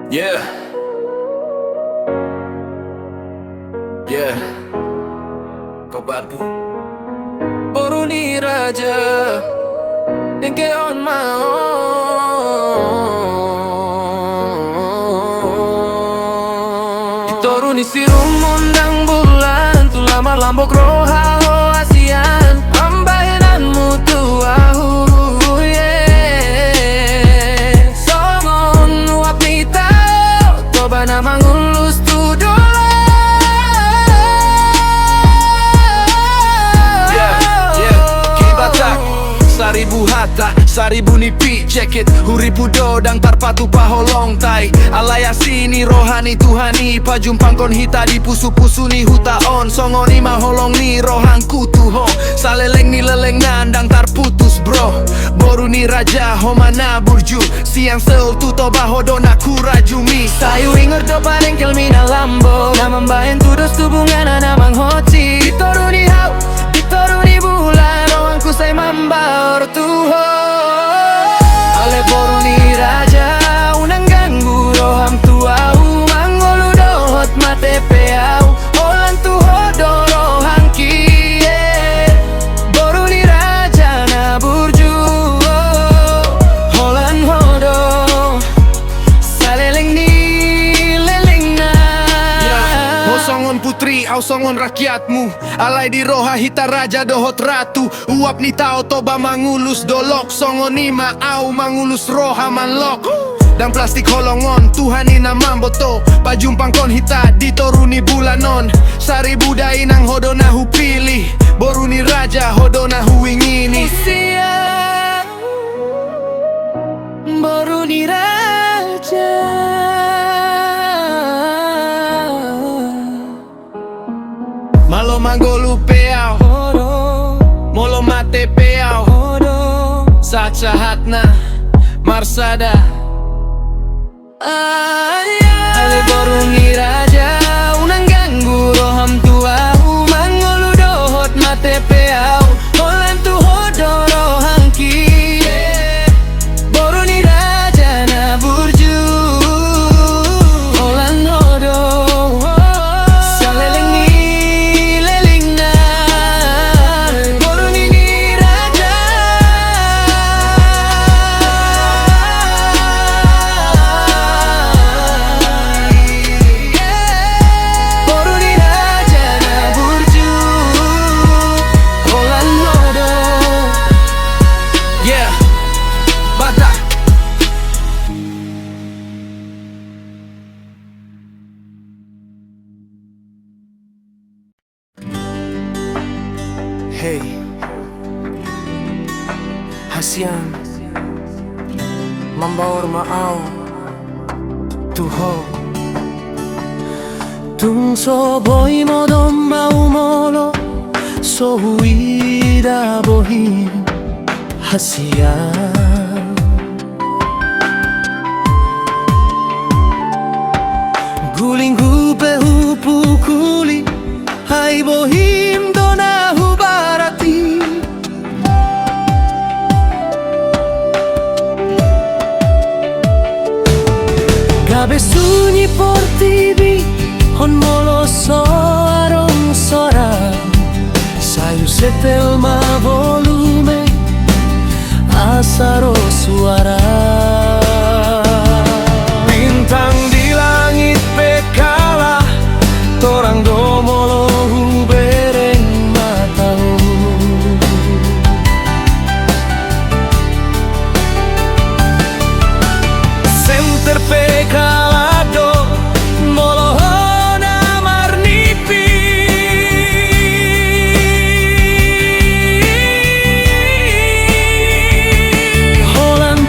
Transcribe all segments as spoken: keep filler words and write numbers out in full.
Yeah. Yeah. Kau babu. Boru ni raja. Dengke on ma on. Di toru ni sirumon ndang bulan, tu lamar lambok roha ho hasian. Pambahenanmu tu ahu, yeah. Songon uap ni tao, Toba na mangulus tu dolok. Yeah, yeah. Kibatak. Saribu hata, saribu nipi, ceket. Huripu do ndang tarpatupa holong, tai. Alai asi ni roha ni Tuhan i pajumpangkon hita di pusu-pusu ni huta on. Songon i ma holong ni rohangku tu ho. Saleleng ni lelengna ndang tarputus, bro. Boru ni raja, ho ma na burju. Sian Seoul tu Toba, ho do na hurajumi. Sai huingot do parengkelmi na lambok, na mambahen tudos tu bungana na manghotsi. Di toru ni hau, di toru ni bulan, rohangku sai mambaor tu ho. Ale boru ni raja, unang ganggu roham tu ahu, mangolu dohot mate pe ahu. Holan tu ho do rohangki, yeah. Boru ni raja na burju, oh. Holan ho do saleleng ni lelengna. Ya, ho songon putri, ahu songon rakyatmu. Alai di roha hita raja dohot ratu. Uap ni tao Toba mangulus dolok, songon i ma ahu mangulus roha manlok. Ndang plastik holong on, Tuhan i na mamboto. Pajumpangkon hita di toru ni bulan on. Saribu dainang, ho do na hupilih. Boru ni raja, ho do na huingini. Usia, boru ni raja. Malo mangolu pe ahu, molo mate pe ahu, sahat-sahatna marsada. Ale boru ni raja, unang ganggu roham tu ahu, mangolu dohot mate pe ahu, holan tu ho do rohangki. Boru ni raja na burju, holan ho do saleleng ni lelengna. Boru ni raja. Boru ni raja na burju, holan ho do. Yeah, Batak. Hei, hasian, mambaor ma ahu tu ho. Tung so boi modom ahu molo so huida bohim hasian. Gulinghu pe hupukuli, ai bohim do na hubarat i. Gabe sunyi portibi on molo so adong soara. Sai husetel ma volume asa ro suara. Bintang di langit pe kalah, torang do molo hubereng mata. Senter pe kalah do molo ho na marnipi. Holan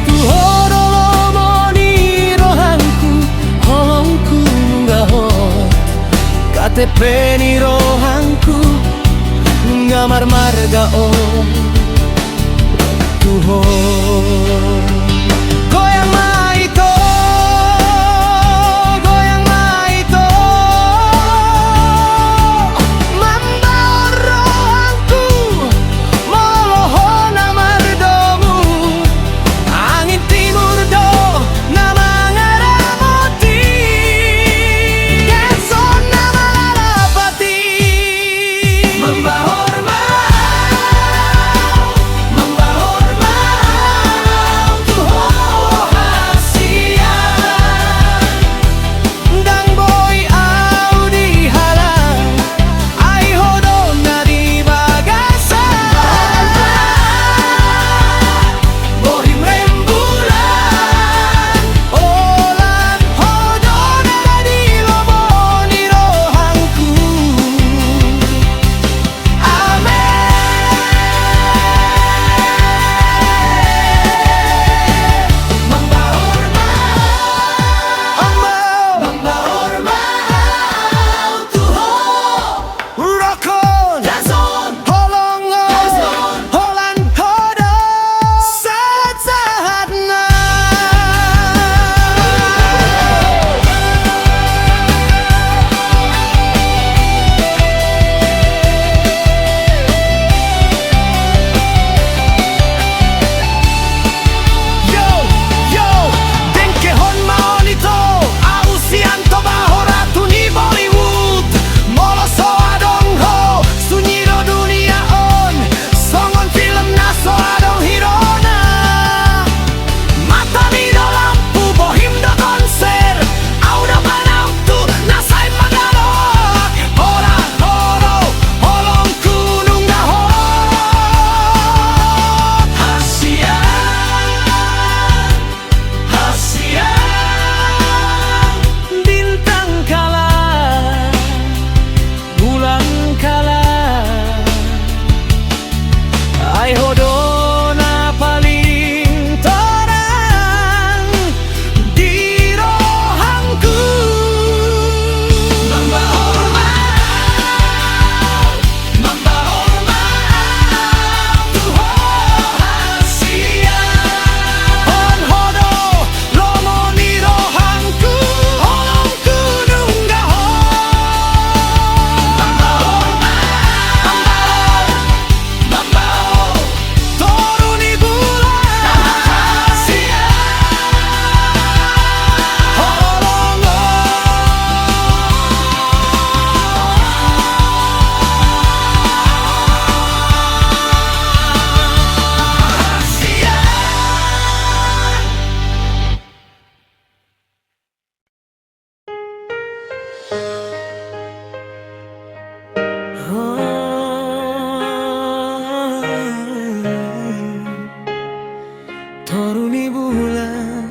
ni bulan,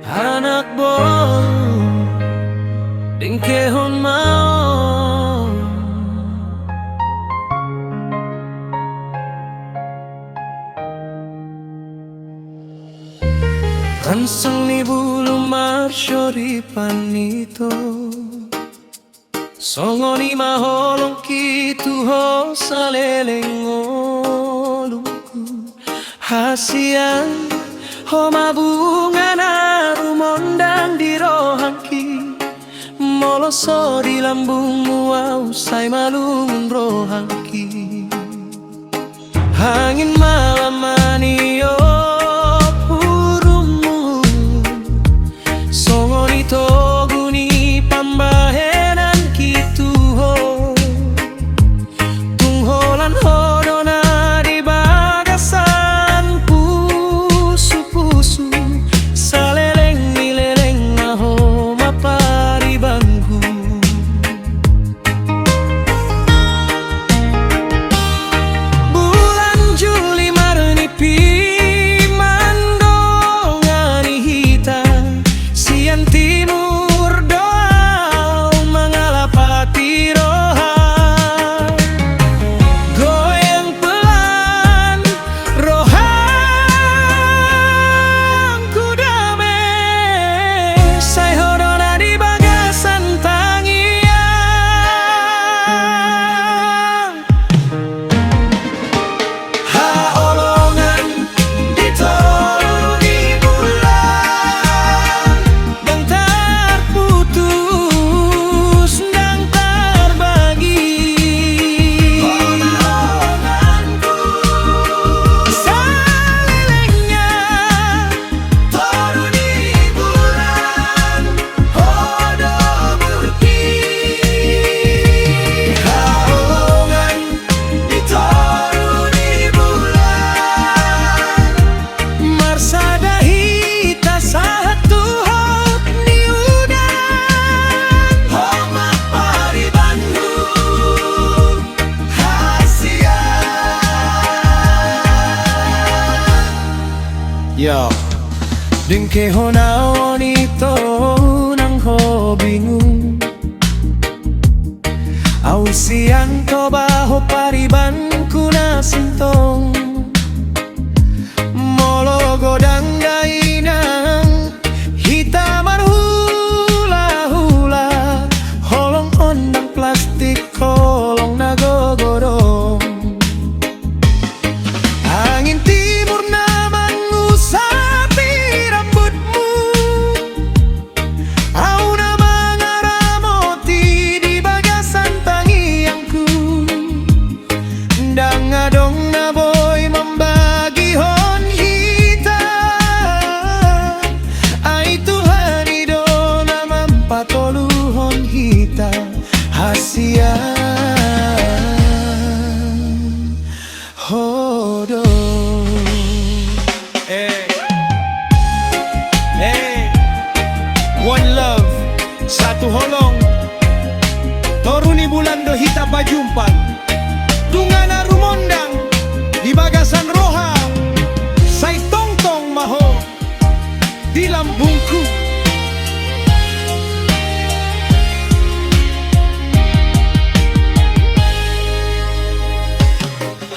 anak boru, dengkehon ma on. Ransang ni bulu marsoripan ito. Songon i ma holongki tu ho saleleng ngolungku. Hasian, ho ma bunga na rumondang di rohangki. Molo so di lambungmu au sai malungun rohangki. Angin malam ma niop hurummu, songon i togu ni pambahenanki tu ho. Tung holan ho do na di bagasan pusupusu, saleleng ni lelengna ho ma paribanhu. Bulan Juli marnipi mandongani hita, sian timur do au mangalapati roha. Goyang pelan rohangku dame, sai ho do na di bagasan tangiang. Haholongan di toru ni bulan, ndang tarputus, ndang tarbagi. Haholonganku salelengna, toru ni bulan, ho do burki. Haholongan di toru ni bulan, marsada hita sahat tu hot ni udan. Ho ma paribanhu, hasian. Yo, dengkehon au on ito, unang ho bingung. Au sian Toba ho paribanku na sintong. Molo godang dainang hita marhulahula, holong on ndang plastik, holong na gogodong. Angin timur na mangusapi rambutmu, au na mangaramoti di bagasan tangiangku. Ndang adong na boi mambagihon hita, ai Tuhan i do na mampatoluhon hita. Hasian, ho do. Eh, eh, one love, satu holong. Toru ni bulan do hita pajumpa. Tunga na rumondang di bagasan roha, sai tongtong ma ho di lambungku.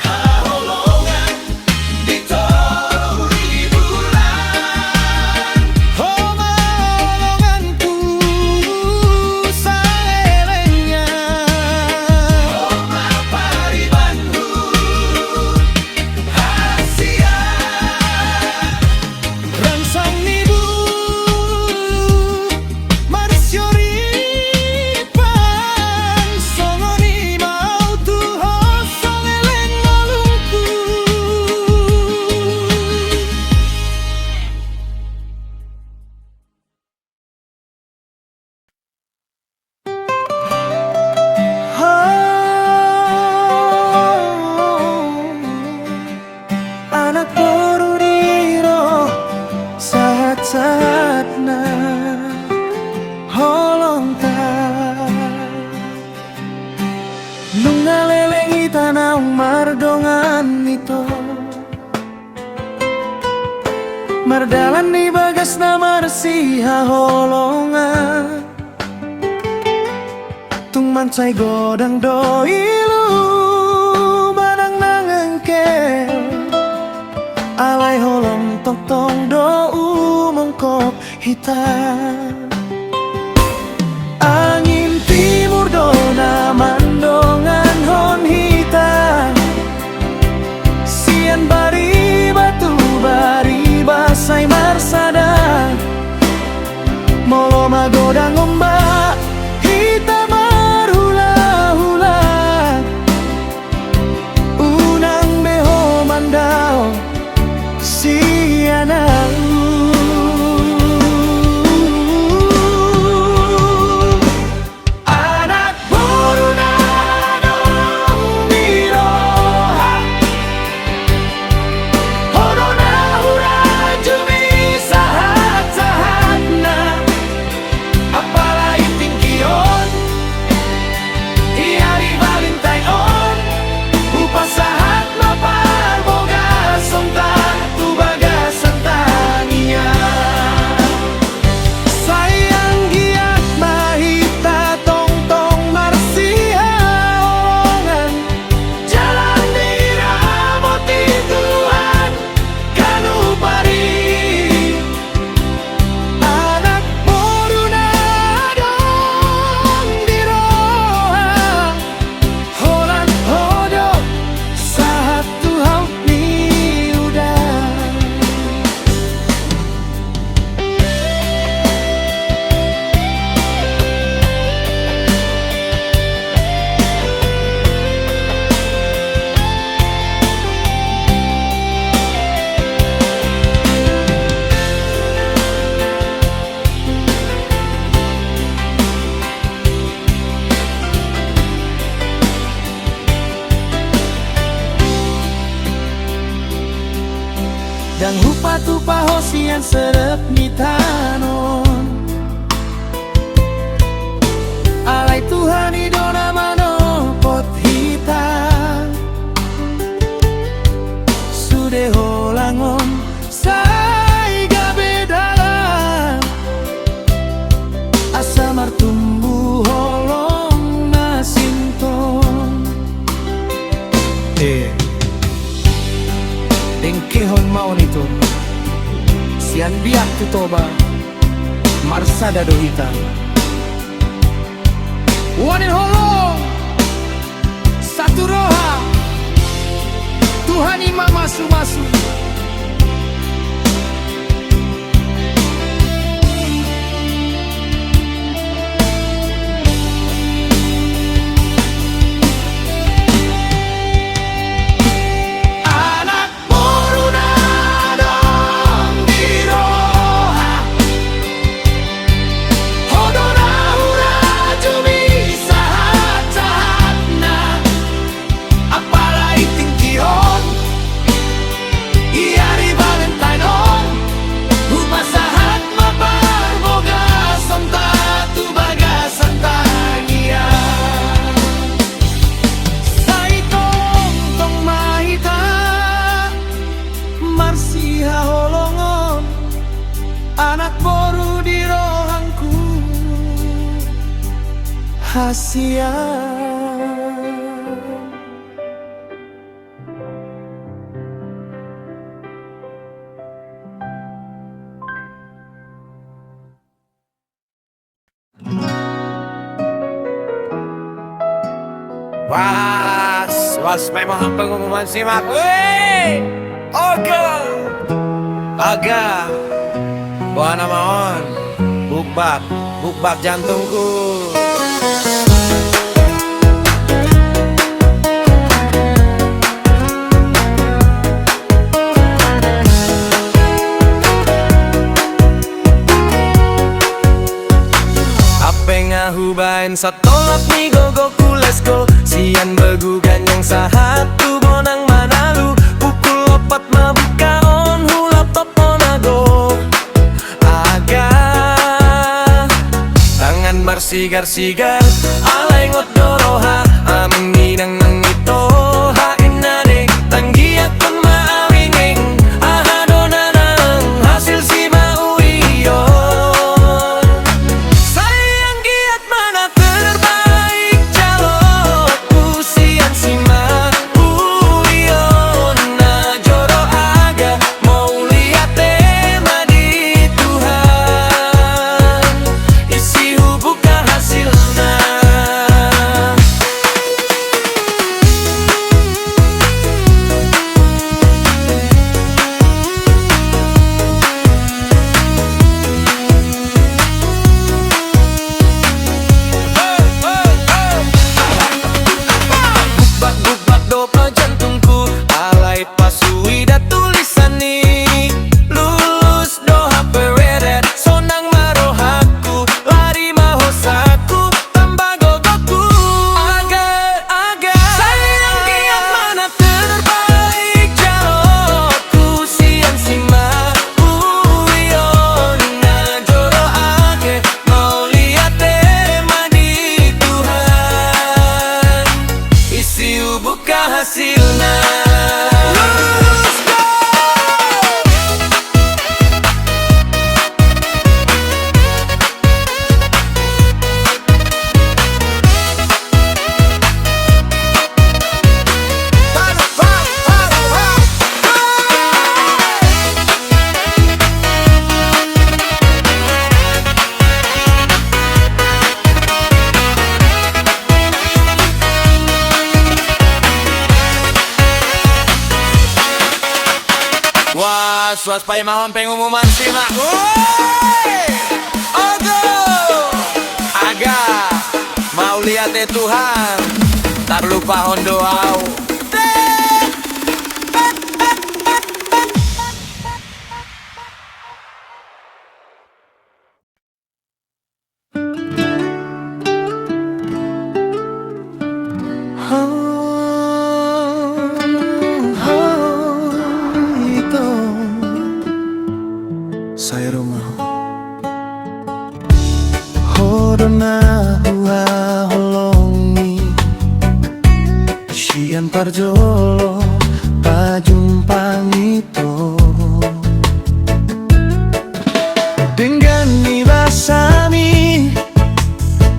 Haholongan di toru ni bulan, ho ma holonganku salelengna, ho ma paribanhu, hasian. Ransang ni bulan Mardalan di bagas na marsihaholongan. Tung mansai godang do ilu manang na ngengkel. Alai holong tongtong do umongkop hita. Angin timur do na mandongankon hita. Sian bariba tu bariba sai marsada. Molo magodang ombak hita marhulahula, unang be ho mandao sian ahu. Anak boru na adong di roha, ho do na hurajumi sahatsahatna. Apalai tingki on, di ari Valentine on, hupasahat ma parbogashonta tu bagasan tangiang. Sai anggiat ma hita tongtong marsihaholongan, jala diramoti Tuhan ganup ari. Anak boru na adong di roha, holan ho do sahat tu hau ni udan. Ndang hupatupa ho sian serep ni tano on. Alai Tuhan i do na manopot hita. Sude holan on sai gabe dalan asa martumbu holong na sintong. E, dengkehon ma on, ito. Sian biak tu Toba marsada do hita. Uanen holong, satu roha, Tuhan i ma masumasu. Anak boru na adong di roha, ho do na hurajumi sahatsahatna. Apalai tingki on, di ari Valentine on, hupasahat ma parbogashonta tu bagasan tangiang. Sai tongtong ma hita marsihaholongon, anak boru di rohangku, hasian. Pas, pas memang pengumuman simak. Weh! Oke. Aga. Boha nama on? Bukbak, bukbak jantungku. Hape nga hubaen satolap ni gogoku, let's go. Sian begu ganjang sahat tu bonang manalu. Pukul opat ma buka on, hulap topot on ago. Aga, tangan marsigarsigar, alai ingot do roha. Amang inang nang ito, haha inna de, tanggiankon ma au ingeng. Aha do na nang, hasi Suas paimahon pengumuman simak. Woi! Ogo! Aga! Mauliate Tuhan. Tarlupahon do au. Ito, sai ro ma ho. Ho do na huhaholongi sian parjolo pajumpang ito. Denggan ni basami,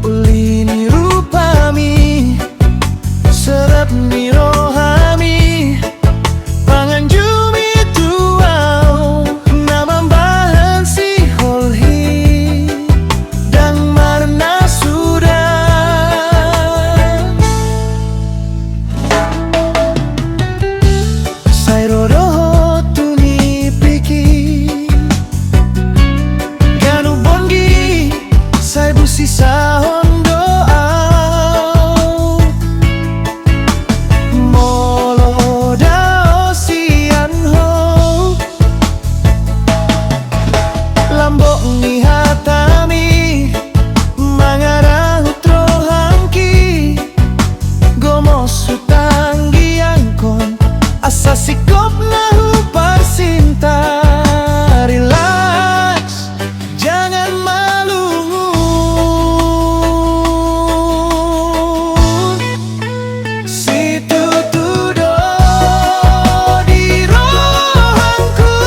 uli ni rupami, serep ni rohami, panganjumi tu au na mambahen siholhi, ndang marnasuda. Sai ro do ho tu nipiki, ganup bonding sai busisahon do au. Molo dao sian ho lambok ni hatami mangarahut rohangki, gomos hutangihon asa singkop na huparsinta. Relax, jangan malungun. Situtu do di rohangku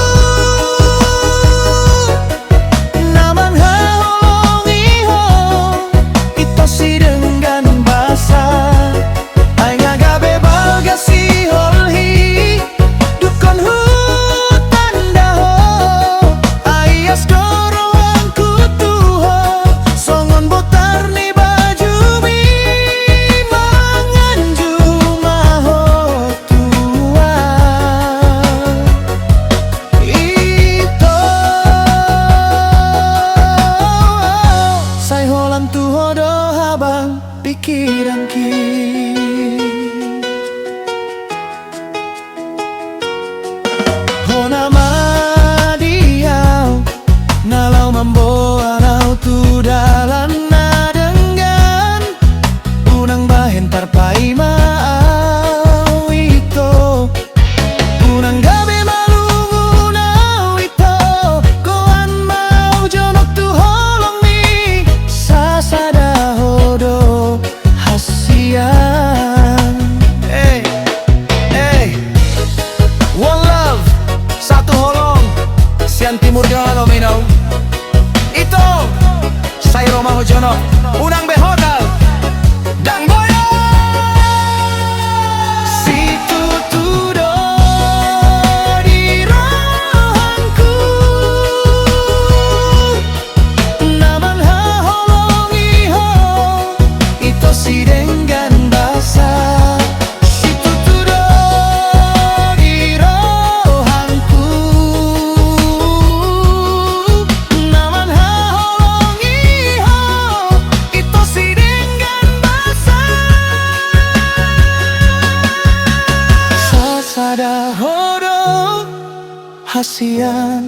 na manghaholongi ho, ito sidenggan basa. Ai nga gabe balga siholhi, dungkon hutanda ho. Ai ias do rohangku tu ho, songon botar ni bajumi manganju ma ho tu au. Ito, sai holan tu ho do habang pikiranki. Ho nama di au na laho mamboan au tu dalan na denggan, unang bahen tarpaima au ito. Unang gabe malungun au ito, gohan ma au jonok tu holongmi, sasada ho do hasian. Eh, eh. One love, satu holong, sian Timur Dalam inau. Ito, sai ro ma ho jonok, unang be hotal, ndang boya. Situtu do di rohangku na manghaholongi ho, ito sidenggan basa. Situtu do di rohangku na manghaholongi ho, ito sidenggan basa. Sasada ho do hasian.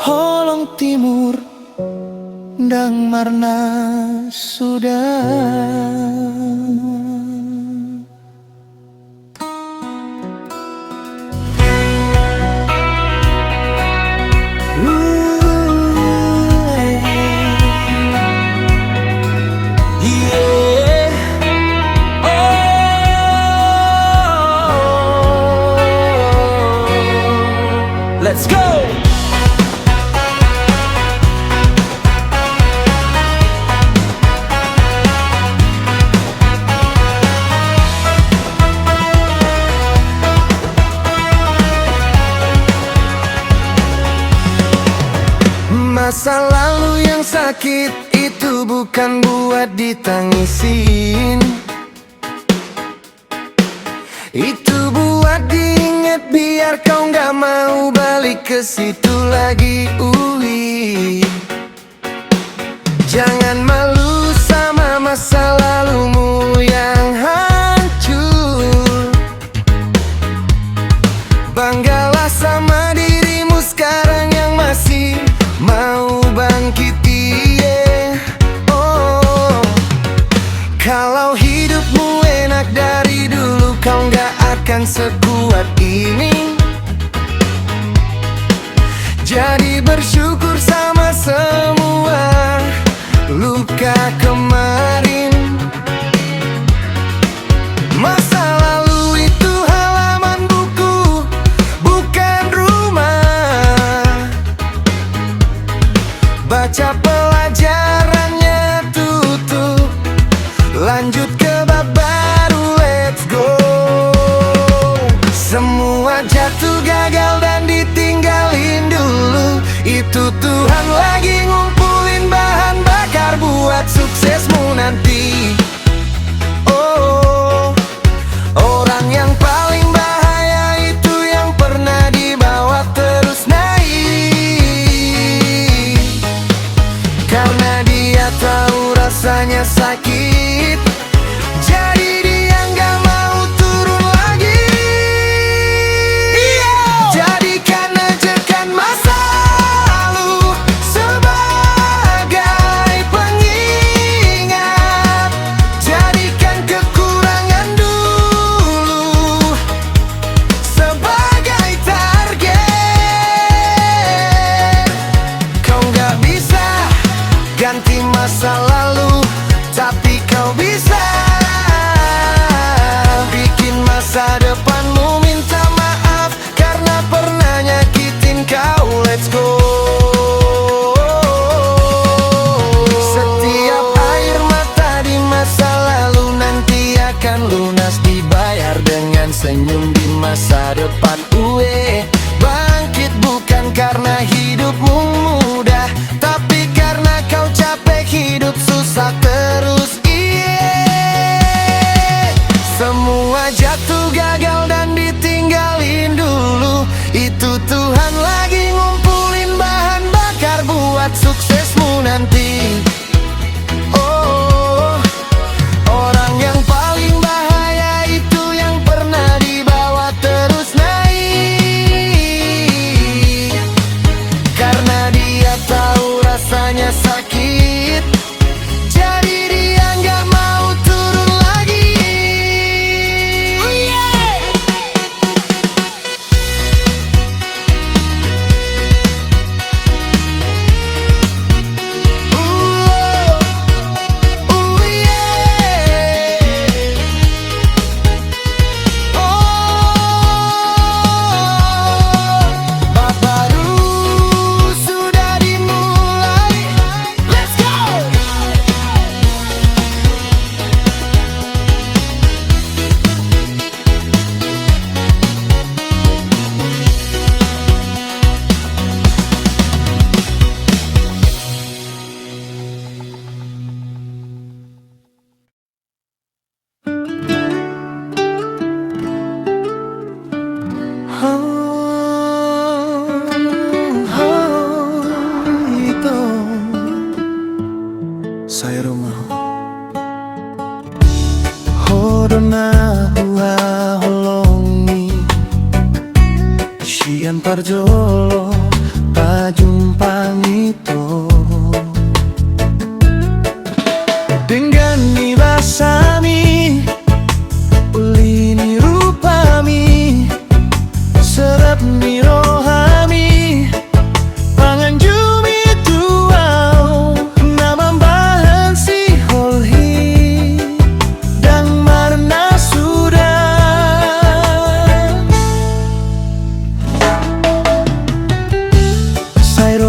Holong Timur ndang marnasuda. Let's go! Masa lalu yang sakit itu bukan buat ditangisin. Itu buat diingat. Biar kau nggak mau balik ke situ lagi, ui. Jangan malu sama masa lalumu yang hancur. Banggalah sama dirimu sekarang yang masih mau bangkit, iye. Oh, kalau hidupmu enak dari dulu, kau nggak akan sekuat ini. Jadi bersyukur sama semua luka kemarin. Masa lalu itu halaman buku, bukan rumah. Baca pelajarannya, tutup, lanjut ke bab baru, let's go. Semua jatuh, gagal, dan ditinggalin dulu, itu Tuhan lagi ngumpulin bahan bakar buat suksesmu nanti. Oh, orang yang paling bahaya itu yang pernah dibawa terus naik. Karena dia tahu rasanya sakit, jadi dia nggak mau turun lagi. Jadikan ajakan masa lalu sebagai pengingat. Jadikan kekurangan dulu sebagai target. Kau nggak bisa ganti masa lalu, tapi kau bisa bikin masa depanmu. Minta maaf karena pernah nyakitin kau, let's go. Setiap air mata di masa lalu nanti akan lunas, dibayar dengan senyum di masa depan. Ue, bangkit bukan karena hidupmu mudah, tapi karena kau capek hidup susah terus. Iye, semua jatuh, gagal, dan ditinggalin dulu, itu Tuhan lagi ngumpulin bahan bakar buat suksesmu nanti. Oh, orang yang paling bahaya itu yang pernah dibawa terus naik. Karena dia tahu rasanya sakit, jadi dia nggak mau turun lagi. Sai ro ma ho. Ho do na huhaholongi sian parjolo pajumpang i. Denggan ni basami, uli ni rupami, serep ni rohami, panganjumi tu au na mambahen siholhi, ndang marna suda. Sai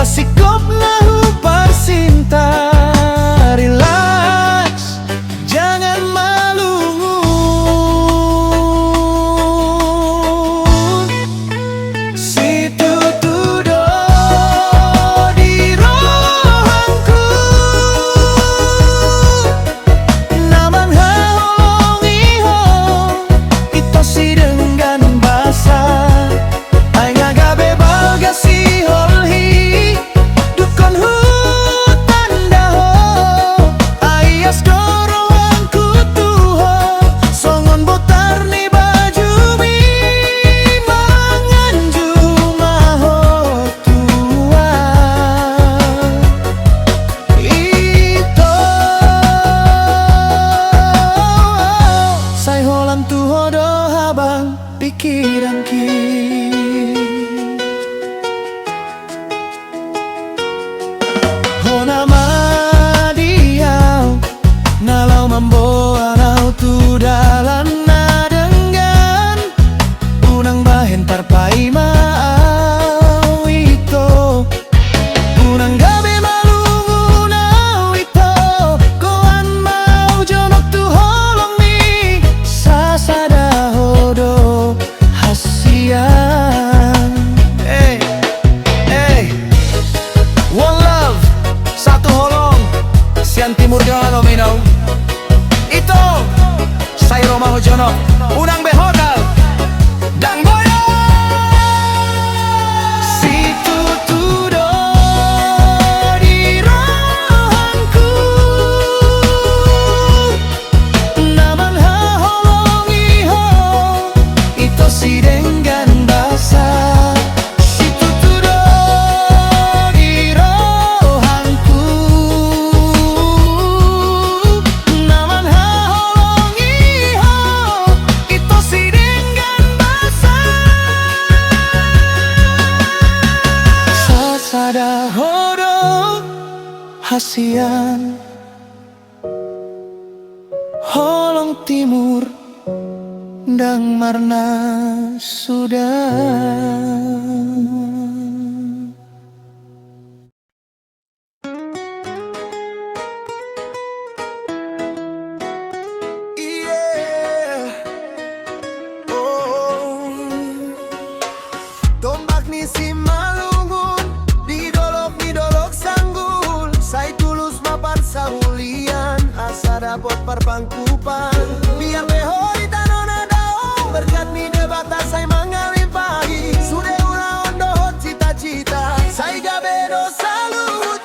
Singkop na huparsinta, relax, jangan malungun. Situtu do di rohangku na manghaholongi ho, ito sidenggan basa. Ai nga gabe balga siholhi, dungkon hutanda ho. Ai ias do rohangku tu ho, songon botar ni bajumi manganju ma ho tua. Ito, sai holan tu ho do habang pikiranki. Ho nama di au, na laho mamboan au tu dalan na denggan. Unang bahen tarpaima au ito, unang gabe malungun au ito. Koan ma au jonok tu holongmi, sasada ho do hasian. Eh, eh, one love, satu holong, sian Timur Dongan, om inong. Ito, sai ro ma ho jonok, unang be hotal. Dang boya. Situtu do di rohangku na manghaholongi ho, ito sidenggan basa. Situtu do di rohangku na manghaholongi ho, ito sidenggan basa. Sasada ho do hasian. Holong Timur ndang marnasuda. Iya. Oh. Tombak ni Simalungun, di dolok ni Dolok Sanggul, sai tulus ma parsaulian, asa dapot parpangkupan. Biar pe ho di tano na dao, berkat ni Debata sai mangalimpali, sude ulaon dohot cita-cita, sai gabe do saluhut.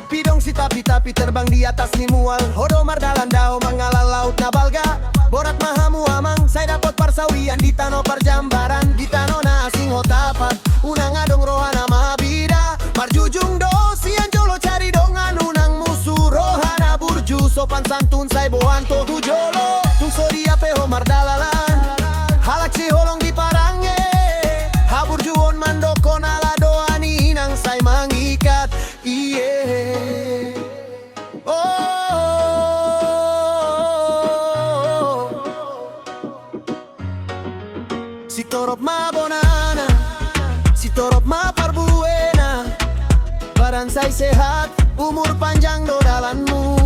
Pidong sitapi-tapi terbang di atas ni mual, ho do mardalan dao mangalap laut na balga. Borat ma hamu amang, sai dapot parsaulian di tano parjambaran, di tano na asing ho tapat. Unang adong rohana mabida, marjujung do sian jolo cari dongan, unang musu rohana burju, sopan santun sai boan tu jolo. Tung so dia pe ho mardalalan, halak siholong di parange, haburjuon mandok hon ala doa ni inang sai mangikat. Iye. Oh. Sitorop ma bonana, sitorop ma parbuena. Badan sai sehat, umur panjang do dalanmu.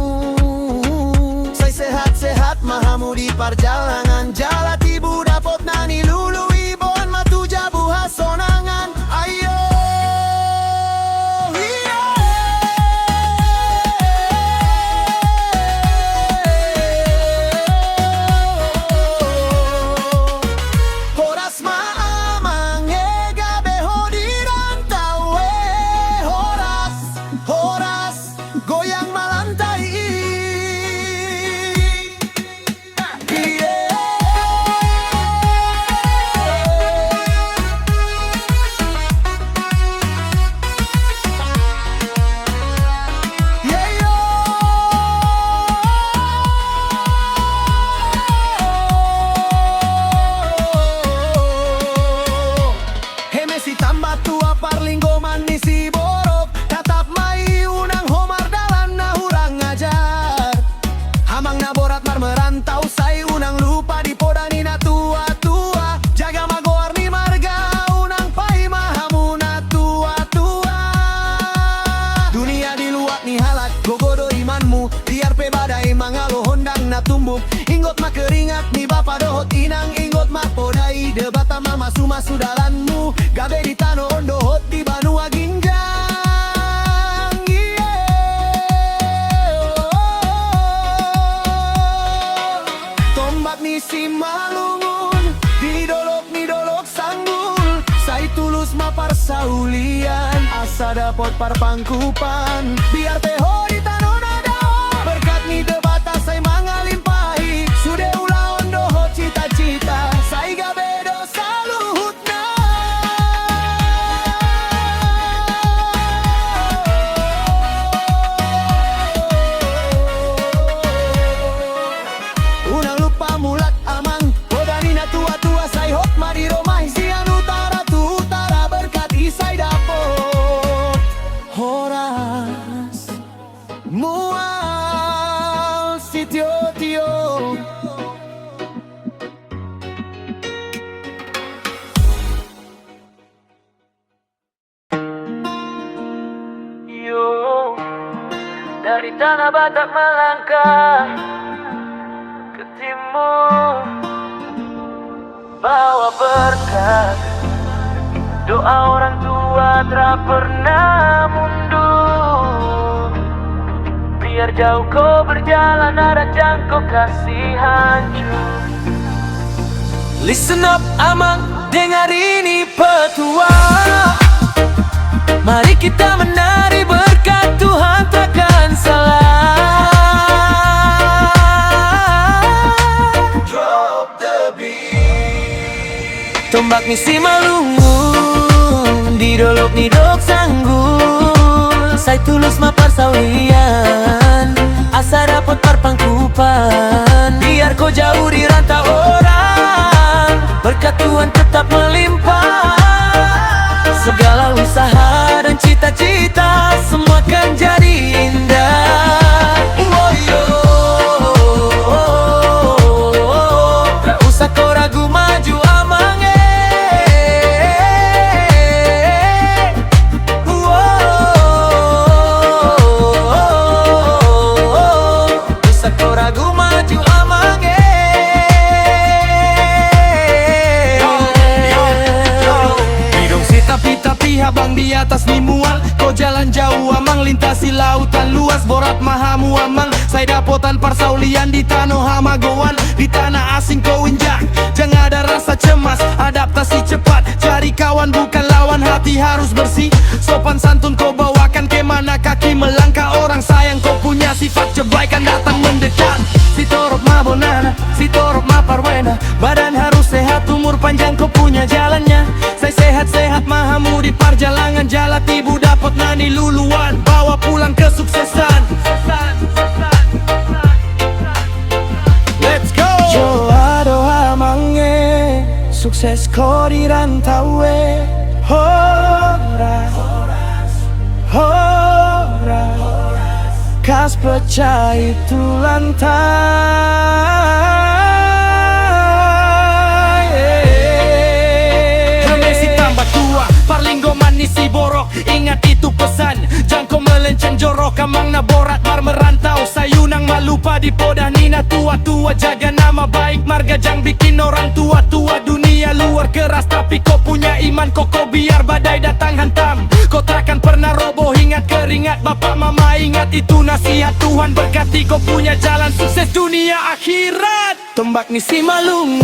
Sai sehat-sehat ma hamu di parjalangan, jala tibu dapot na nilului, boan ma tu jabu hasonangan. Ayo, iya. Horas ma amang, e gabe ho di rantau e. Horas, horas, goyang ma lantai i. Sumasu dalanmu gabe di tano on dohot di banua ginjang. Ie. Tombak ni Simalungun di dolok ni Dolok Sanggul, sai tulus ma parsaulian asa dapot parpangkupan. Biar pe ho di tano na dao, berkat ni Debata sai mangalimpahi sude ulaon dohot cita-cita, sai gabe do saluhutna. Unang lupa mulak amang, poda ni na tua-tua, sai hot ma diromahi sian utara tu utara, berkat i sai dapot horas mual sitio-tio. Yo, dari Tanah Batak melangkah ke timur, bawa berkat doa orang tua tak pernah mundur. Biar jauh kau berjalan, ada jangkau kasih hancur. Listen up, amang, dengar ini petua. Mari kita menari, berkat Tuhan takkan salah. Drop the beat. Tombak ni Simalungun di dolok ni Dolok Sanggul, sai tulus ma parsaulian asa dapot parpangkupan. Biar kau jauh di rantau orang, berkat Tuhan tetap melimpah. Segala usaha dan cita-cita semua kan jadi indah. Woyo. Dak usah kau ragu maju, amang, eh. Woyo. Dak usah kau ragu maju, amang, eh. Di dong si tapi-tapi habang di atas ni mual. Kau jalan jauh, amang, lintasi lautan luas. Borat ma hamu, amang, sai dapotan parsaulian di tano hamagoan. Di tanah asing kau injak, jangan ada rasa cemas. Adaptasi cepat, cari kawan bukan lawan. Hati harus bersih, sopan santun kau bawakan kemana kaki melangkah. Orang sayang kau punya sifat kebaikan datang mendekat. Sitorop ma bonana, sitorop ma paruena. Badan harus sehat, umur panjang kau punya jalannya. Sai sehat-sehat ma hamu di parjalangan, jala tibu dapot na niluluan, bawa pulang kesuksesan. Let's go. Joa do, amang, eh, sukses kau di rantau, eh. Horas, horas, kas pecah itu lantai. Hame si tambak tua, parlinggoman ni siborok. Ingat itu pesan, jangkau melenceng jorok. Amang na borat marmerantau, sai unang ma lupa di poda ni na tua-tua. Jaga nama baik marga, jang bikin orang tua-tua. Dunia luar keras tapi kau punya iman kokoh, biar badai datang hantam, kau takkan pernah roboh. Ingat keringat bapak mama, ingat itu nasihat Tuhan. Berkati kau punya jalan sukses dunia akhirat. Tombak ni Simalungun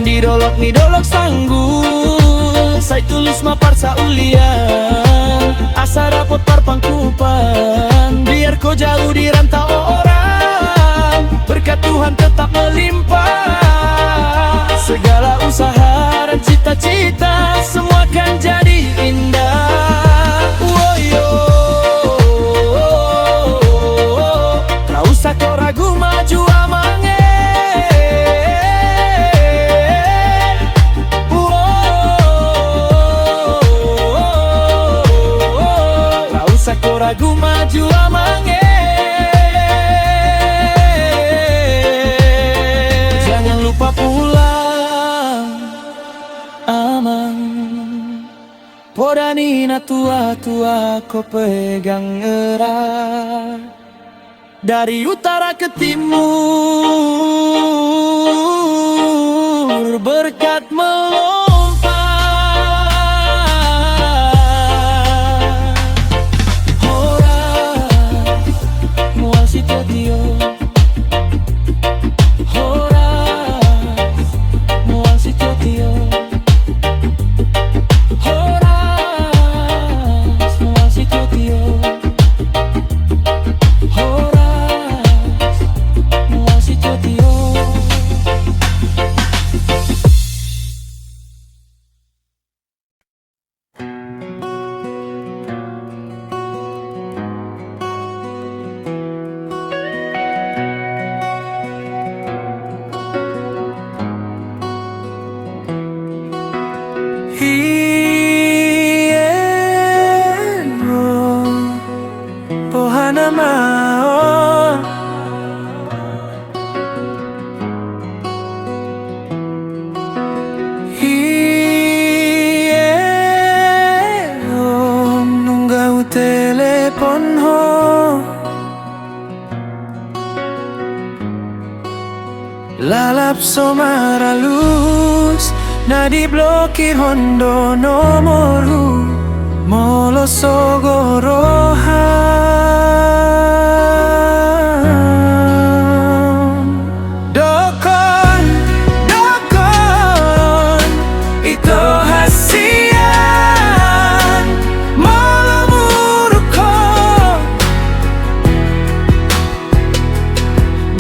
di dolok ni Dolok Sanggul, sai tulus ma parsaulian asa dapot parpangkupan. Biar kau jauh di rantau orang, berkat Tuhan tetap melimpah. Segala usaha dan cita-cita semua kan jadi indah. Woyo. Dak usah kau ragu maju, amang, eh. Woyo. Dak usah kau ragu maju, amang, eh. Jangan lupa pulang, amang. Poda ni na tua-tua kau pegang erat. Dari utara ke timur, berkat melo- So maralus na diblokirhon do nomorhu molo sogo roham. Dokkon, dokkon, ito hasian molo muruk ho.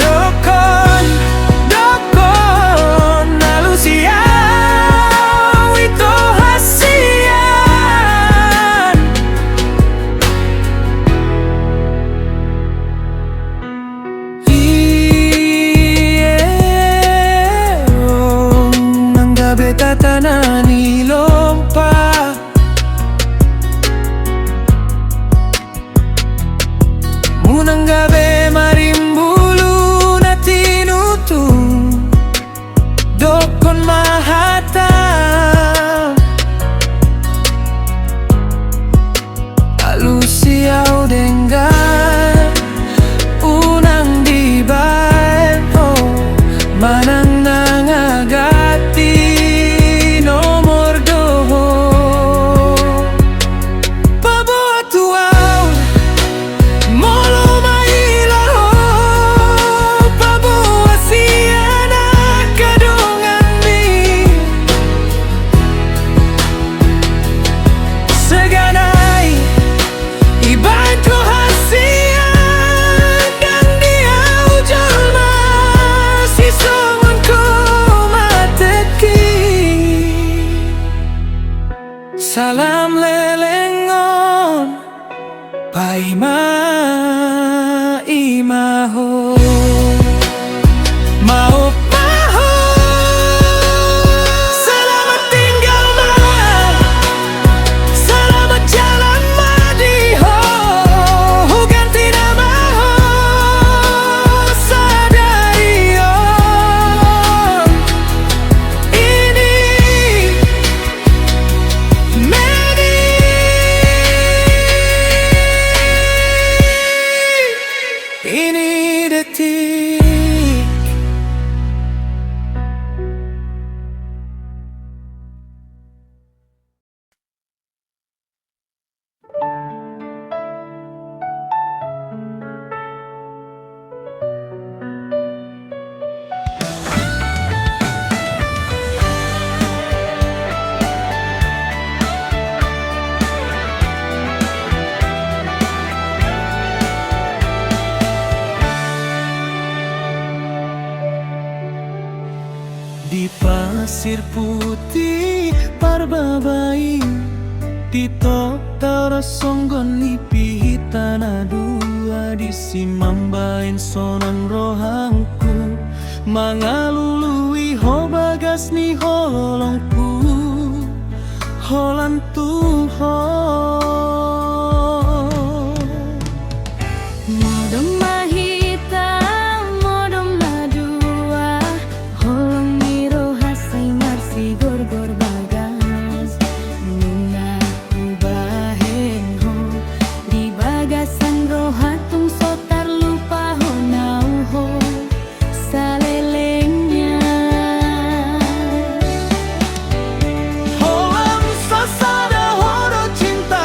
Dokkon, dokkon, alusi au, ito hasian. Ie, o, unang gabe tata na nilompa. Unang gabe marimbulu na tinutung. Dokkon ma hata, alusi au denggan. Unang dibaen ho manang na nunga ganti nomor do ho. Paboa tu au molo maila ho, paboa sian angka donganmi. Segan nai dibaen ho hasian, ndang di au jolma sisongon ho mateki. Salam leleng on, paima-ima ho. Maup ma ho. Selamat tinggal ma. Selamat jalan ma di ho. Huganti nama ho sadari on. Ini menit, ini detik. Di pasir putih Parbaba i, di total rasonggon ni pihita na dua, disi mambaen sonang rohangku, mangalului ho bagas ni holongku, holan tu ho. Modom ma hita, modom na dua, holong ni roha sai marsigorgor bagas. Nunga hubahen ho di bagasan roha, tung so tarlupa ho nau ho salelengna. Holan sasada ho do cinta.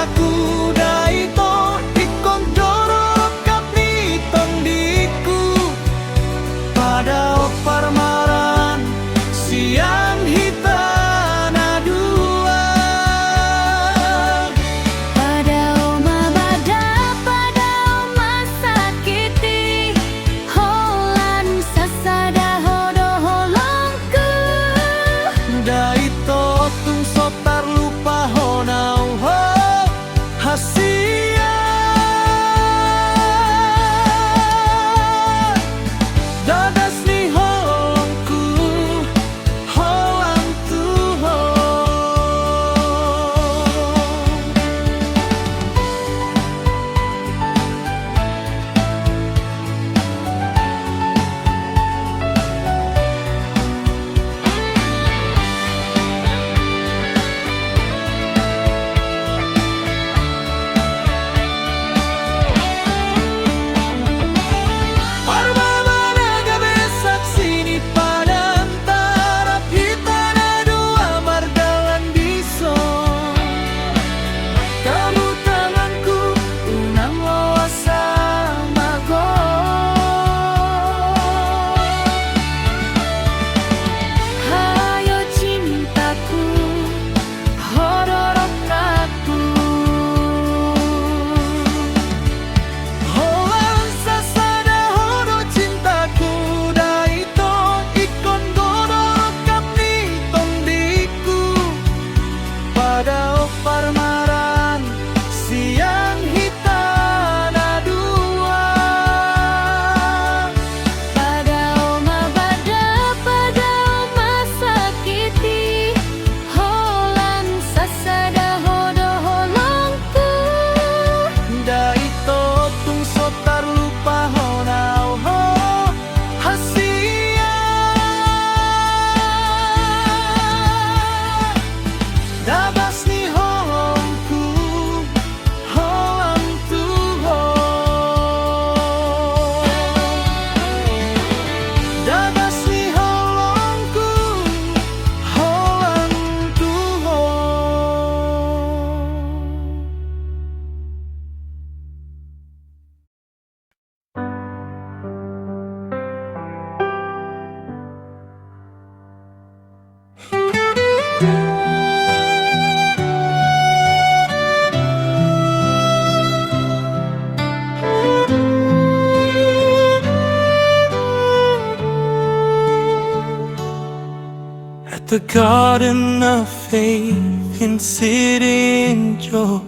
At the Garden of Faith in Sirinjo,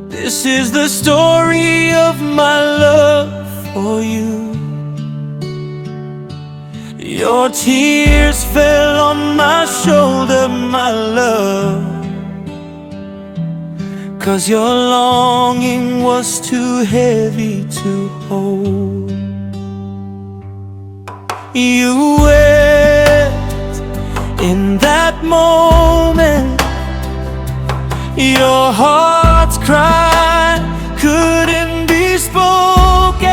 this is the story of my love for you. Your tears fell on my shoulder, my love, 'cause your longing was too heavy to hold. You wept in that moment. Your heart's cry couldn't be spoken.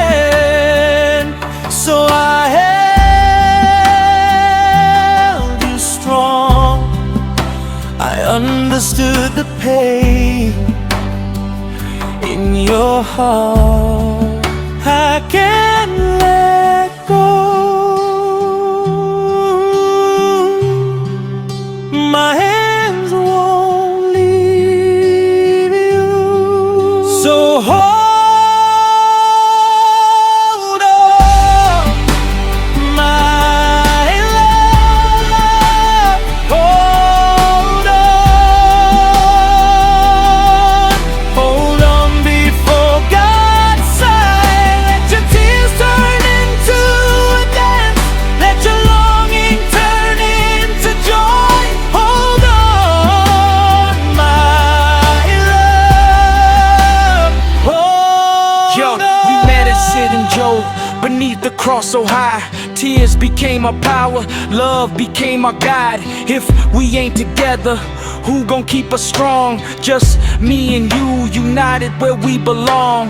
So I held you strong. I understood the pain in your heart. I can't let go. My hands won't leave you. So hold on, my love, hold on. Hold on before God's sign. Let your tears turn into a dance. Let your longing turn into joy. Hold on, my love. Hold on. Yo, we met at Sirinjo, beneath the cross so high. Tears became our power, love became our guide. If we ain't together, who gon' keep us strong? Just me and you, united where we belong.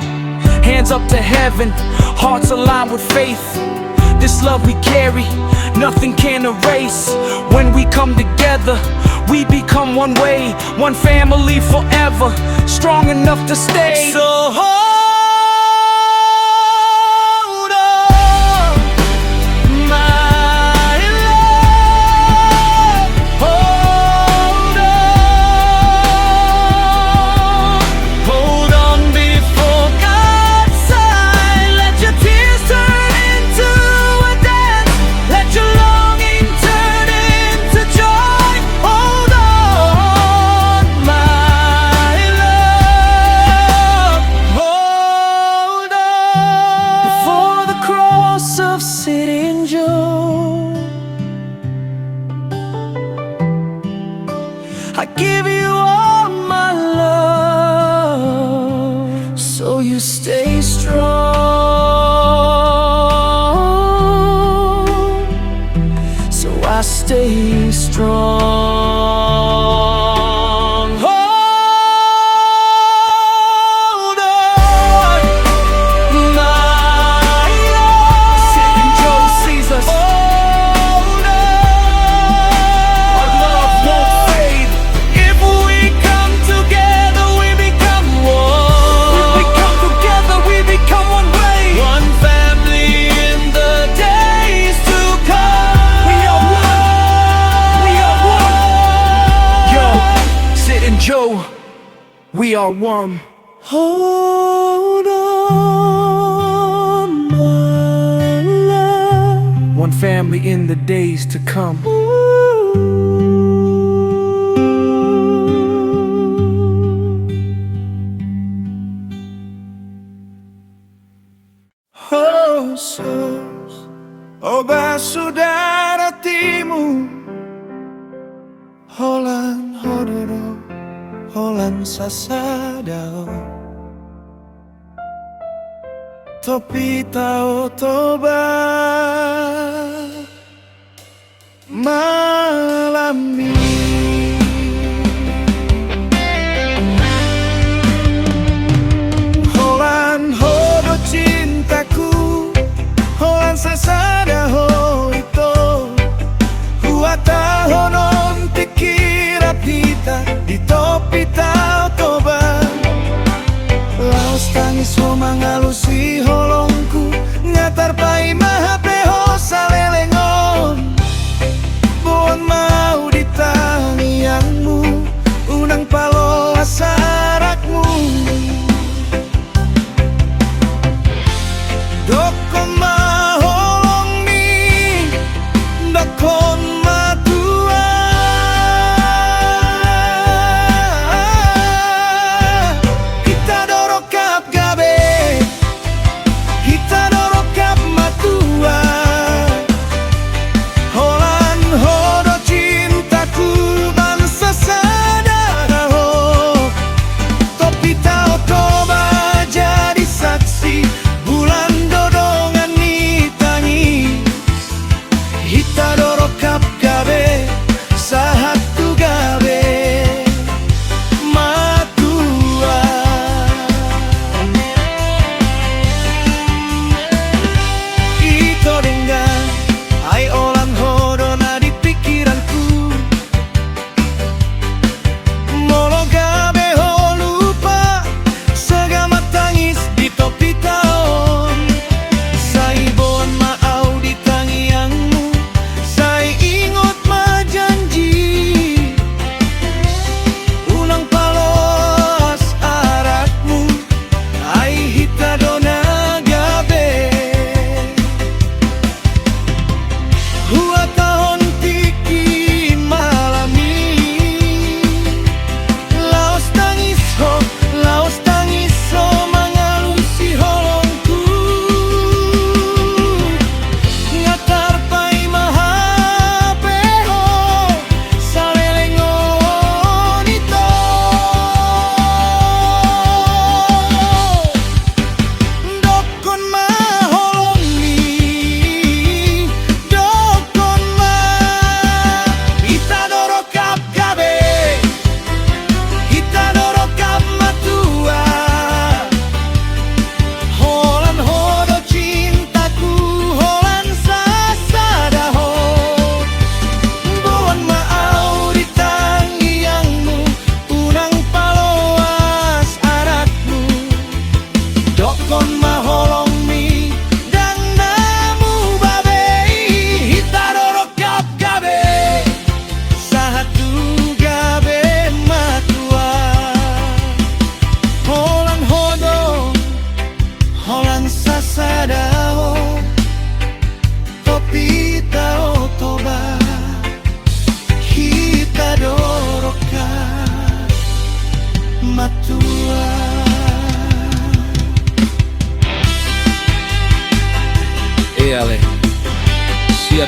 Hands up to heaven, hearts aligned with faith. This love we carry, nothing can erase. When we come together, we become one way, one family forever, strong enough to stay. So hold on, my love, hold on. Hold on before God's sign. Let your tears turn into a dance. Let your longing turn into joy. Hold on, my love. Hold on. Before the cross of Sirinjo, I give you all my love, so you stay strong, so I stay strong. Hold on, my love. Sirinjo, Jesus. Hold on. Our love won't fade. If we come together, we become one. If we come together, we become one way. One family in the days to come. We are one. We are one. Yo, Sirinjo, we are one. Hold on, my love. One family in the days to come. Hosos, oba sudara timu. Holan ho do, holan sasada ho. Topita o Toba malam i. Holan ho do cintaku, holan sasada ho ito. Huhatahon on tingki rap hita di Topita o Toba. Laos tangis ho mangalusi holongku, nga tarpaima hape ho saleleng on. Boan ma au di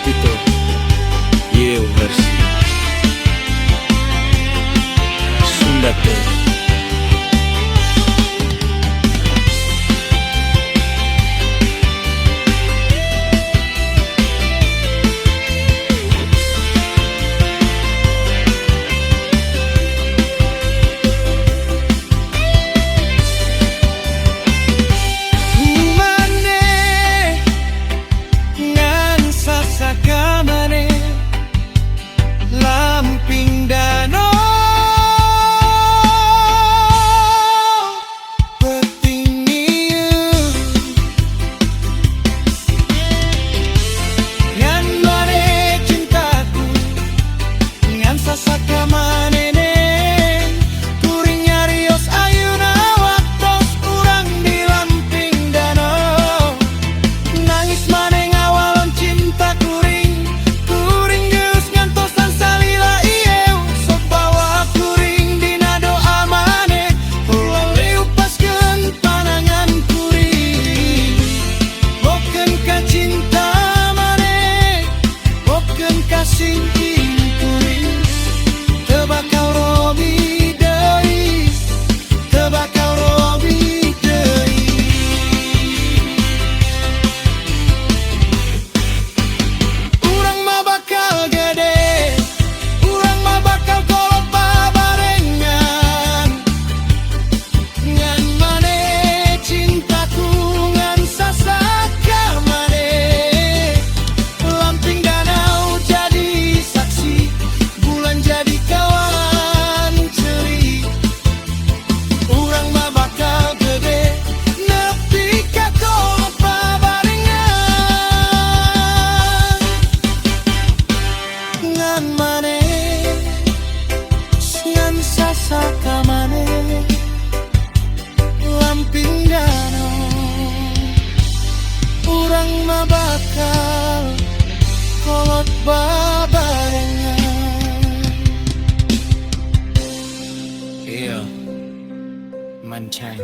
Tito, Yeo versi Sunda te. Umane ngan sasakamane lamping danau. Peting ni u ngan mane cintaku, ngan sasakamane ne. Kuring arios ayu na wattos urang di lamping danau. Nangis mane nga awalon cinta kuring. Kuring geus ngantosan salila i eu, so bawa kuring di na do amane. Holan leu pasken panangan kuring. Bokkenka cinta mane, bokkenka singking kuring. Tebakau robi dei, tebakau robi dei. Urang ma bakal gede, urang ma bakal kolot babarengan. Ngan mane cintaku, ngan sasakamane. Lamping danau jadi saksi, bulan jadi kawan ceri. Urang ma bakal gede, nepi ka kolot babarengan. Ngan mane, ngan sasakamane. Lamping danau, urang ma bakal kolot babarengan. Iya, mancai.